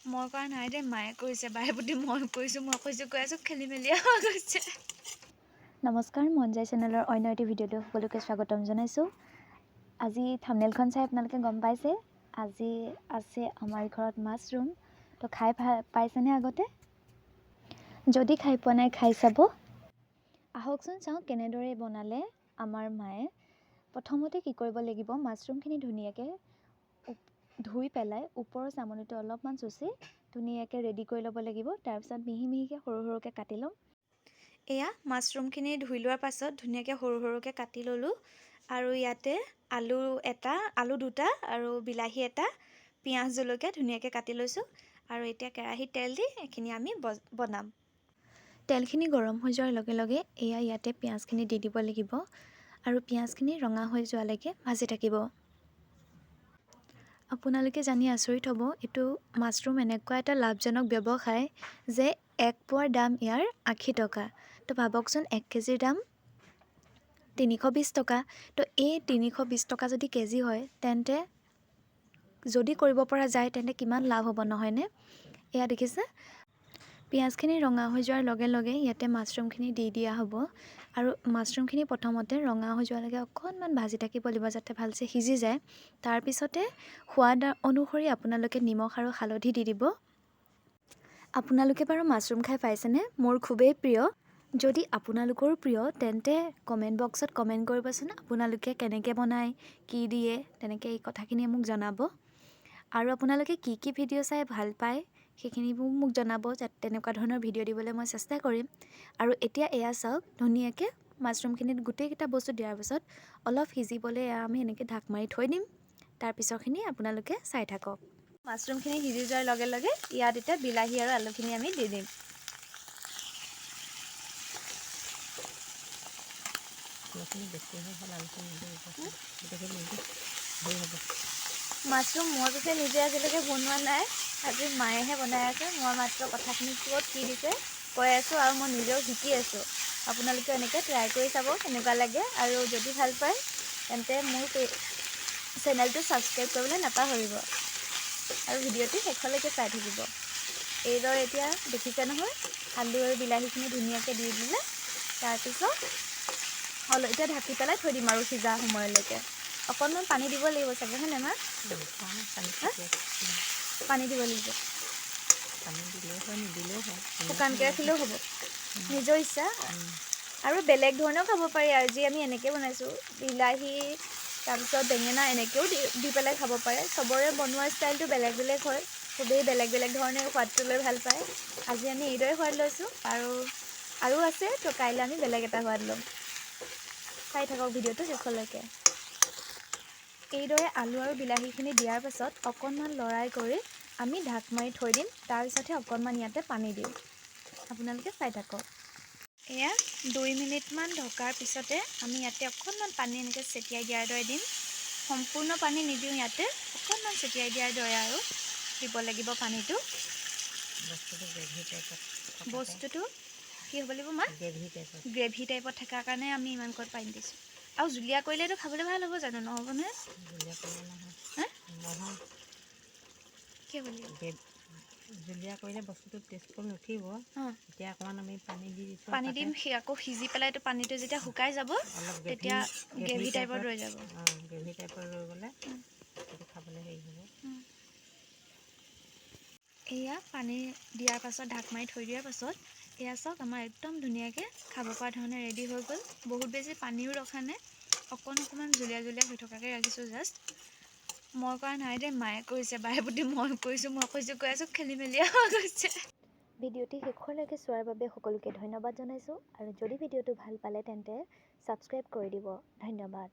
মই কৰা নাই দেই, মায়ে কৰিছে। বাৰে প্ৰতি মই কৰিছোঁ, মই কৰিছোঁ কৈ আছোঁ, খেলি মেলি হৈ গৈছে। নমস্কাৰ, মন যায় চেনেলৰ অন্য এটি ভিডিঅ'লৈ সকলোকে স্বাগতম জনাইছোঁ। আজি থাম্বনেইলখন চাই আপোনালোকে গম পাইছে, আজি আছে আমাৰ ঘৰত মাছৰুম। তো খাই পাইছেনে আগতে? যদি খাই পোৱা নাই, খাই চাব। আহকচোন চাওঁ কেনেদৰে বনালে আমাৰ মায়ে। প্ৰথমতে কি কৰিব লাগিব, মাছৰুমখিনি ধুনীয়াকৈ ধুই পেলাই ওপৰৰ চামনিটো অলপমান চুচি ধুনীয়াকৈ ৰেডি কৰি ল'ব লাগিব। তাৰপিছত মিহি মিহিকৈ সৰু সৰুকৈ কাটি ল'ম। এয়া মাছৰুমখিনি ধুই লোৱাৰ পাছত ধুনীয়াকৈ সৰু সৰুকৈ কাটি ল'লোঁ। আৰু ইয়াতে আলু এটা, আলু দুটা আৰু বিলাহী এটা, পিঁয়াজ, জলকীয়া ধুনীয়াকৈ কাটি লৈছোঁ। আৰু এতিয়া কেৰাহীত তেল দি এইখিনি আমি বনাম। তেলখিনি গৰম হৈ যোৱাৰ লগে লগে এয়া ইয়াতে পিঁয়াজখিনি দি দিব লাগিব আৰু পিঁয়াজখিনি ৰঙা হৈ যোৱালৈকে ভাজি থাকিব। আপোনালোকে জানি আচৰিত হ'ব, এইটো মাছৰুম এনেকুৱা এটা লাভজনক ব্যৱসায় যে এক পোৱাৰ দাম ইয়াৰ 80 টকা। তো ভাবকচোন, 1 কেজিৰ দাম 320 টকা। তো এই 320 টকা যদি কেজি হয়, তেন্তে যদি কৰিব পৰা যায় তেন্তে কিমান লাভ হ'ব, নহয়নে? এয়া দেখিছে, পিঁয়াজখিনি ৰঙা হৈ যোৱাৰ লগে লগে ইয়াতে মাছৰুমখিনি দি দিয়া হ'ব। আৰু মাছৰুমখিনি প্ৰথমতে ৰঙা হৈ যোৱালৈকে অকণমান ভাজি থাকিব লাগিব, যাতে ভালছে সিজি যায়। তাৰপিছতে সোৱাদ অনুসৰি আপোনালোকে নিমখ আৰু হালধি দি দিব। আপোনালোকে বাৰু মাছৰুম খাই পাইছেনে? মোৰ খুবেই প্ৰিয়। যদি আপোনালোকৰো প্ৰিয়, তেন্তে কমেণ্ট বক্সত কমেণ্ট কৰিবচোন, আপোনালোকে কেনেকৈ বনায়, কি দিয়ে, তেনেকৈ এই কথাখিনি মোক জনাব। আৰু আপোনালোকে কি কি ভিডিঅ' চাই ভাল পায় সেইখিনিও মোক জনাব, যাতে তেনেকুৱা ধৰণৰ ভিডিঅ' দিবলৈ মই চেষ্টা কৰিম। আৰু এতিয়া এয়া চাওক, ধুনীয়াকৈ মাছৰুমখিনিত গোটেইকেইটা বস্তু দিয়াৰ পাছত অলপ সিজিবলৈ এয়া আমি এনেকৈ ঢাক মাৰি থৈ দিম। তাৰ পিছৰখিনি আপোনালোকে চাই থাকক। মাছৰুমখিনি সিজি যোৱাৰ লগে লগে ইয়াত এতিয়া বিলাহী আৰু আলুখিনি আমি দি দিম। মাছৰুম মই পিছে নিজে আজিলৈকে বনোৱা নাই, আজি মায়েহে বনাই আছে। মই মাত্ৰ কথাখিনি ক'ত কি দিছে কৈ আছোঁ আৰু মই নিজেও শিকি আছোঁ। আপোনালোকেও এনেকৈ ট্ৰাই কৰি চাব কেনেকুৱা লাগে, আৰু যদি ভাল পায় তেন্তে মোৰ চেনেলটো ছাবস্ক্ৰাইব কৰিবলৈ নাপাহৰিব আৰু ভিডিঅ'টো শেষলৈকে চাই থাকিব। এইদৰে এতিয়া দেখিছে নহয়, আলু আৰু বিলাহীখিনি ধুনীয়াকৈ দি দিলে। তাৰপিছত অলপ এতিয়া ঢাকি পেলাই থৈ দিম আৰু সিজা সময়লৈকে। অকণমান পানী দিব লাগিব চাগে, হয়নে মা? পানী দিব লাগিব, শুকানকৈ ৰাখিলেও হ'ব, নিজৰ ইচ্ছা। আৰু বেলেগ ধৰণেও খাব পাৰি। আজি আমি এনেকৈ বনাইছোঁ, বিলাহী তাৰপিছত বেঙেনা এনেকৈও দি পেলাই খাব পাৰে। চবৰে বনোৱা ষ্টাইলটো বেলেগ বেলেগ হয়, চবেই বেলেগ বেলেগ ধৰণে সোৱাদটো লৈ ভাল পায়। আজি আমি এইদৰে সোৱাদ লৈছোঁ আৰু আছে, তো কাইলৈ আমি বেলেগ এটা সোৱাদ ল'ম। চাই থাকক ভিডিঅ'টো শেষলৈকে। এইদৰে আলু আৰু বিলাহীখিনি দিয়াৰ পাছত অকণমান লৰাই কৰি আমি ঢাক মাৰি থৈ দিম। তাৰপিছতহে অকণমান ইয়াতে পানী দিম, আপোনালোকে চাই থাকক। এয়া 2 মিনিটমান ঢকাৰ পিছতে আমি ইয়াতে অকণমান পানী এনেকৈ ছটিয়াই দিয়াৰ দৰে দিম। সম্পূৰ্ণ পানী নিদিওঁ, ইয়াতে অকণমান ছটিয়াই দিয়াৰ দৰে আৰু দিব লাগিব পানীটো। বস্তুটো কি হ'ব লাগিব মা? গ্ৰেভি টাইপত থকাৰ কাৰণে আমি ইমানকৈ পানী দিছোঁ। আৰু জুলীয়া কৰিলেতো খাবলৈ ভাল হ'ব জানো? নহ'ব নহয়? কি হ'ব লাগিব? জুলীয়া কৰিলে বস্তুটো টেষ্টফুল নুঠিব। এতিয়া অকণমান আমি পানী দি দিছোঁ। পানী দিম, আকৌ সিজি পেলাই পানীটো যেতিয়া শুকাই যাব তেতিয়া গ্ৰেভি টাইপত ৰৈ যাব। গ্ৰেভি টাইপত ৰৈ গ'লে সেইটো খাবলৈ হেৰি হ'ব। এয়া পানী দিয়াৰ পাছত ঢাক মাৰি থৈ দিয়াৰ পাছত এয়া চাওক, আমাৰ একদম ধুনীয়াকৈ খাব পৰা ধৰণে ৰেডি হৈ গ'ল। বহুত বেছি পানীও ৰখা নাই, অকণ অকণমান জুলীয়া জুলীয়া হৈ থকাকৈ ৰাখিছোঁ জাষ্ট। মই কৰা নাই দেই, মায়ে কৰিছে। বাৰে প্ৰতি মই কৰিছোঁ, মই কৰিছোঁ কৈ আছোঁ, খেলি মেলি হৈ গৈছে। ভিডিঅ'টি শেষলৈকে চোৱাৰ বাবে সকলোকে ধন্যবাদ জনাইছোঁ। আৰু যদি ভিডিঅ'টো ভাল পালে তেন্তে ছাবস্ক্ৰাইব কৰি দিব। ধন্যবাদ।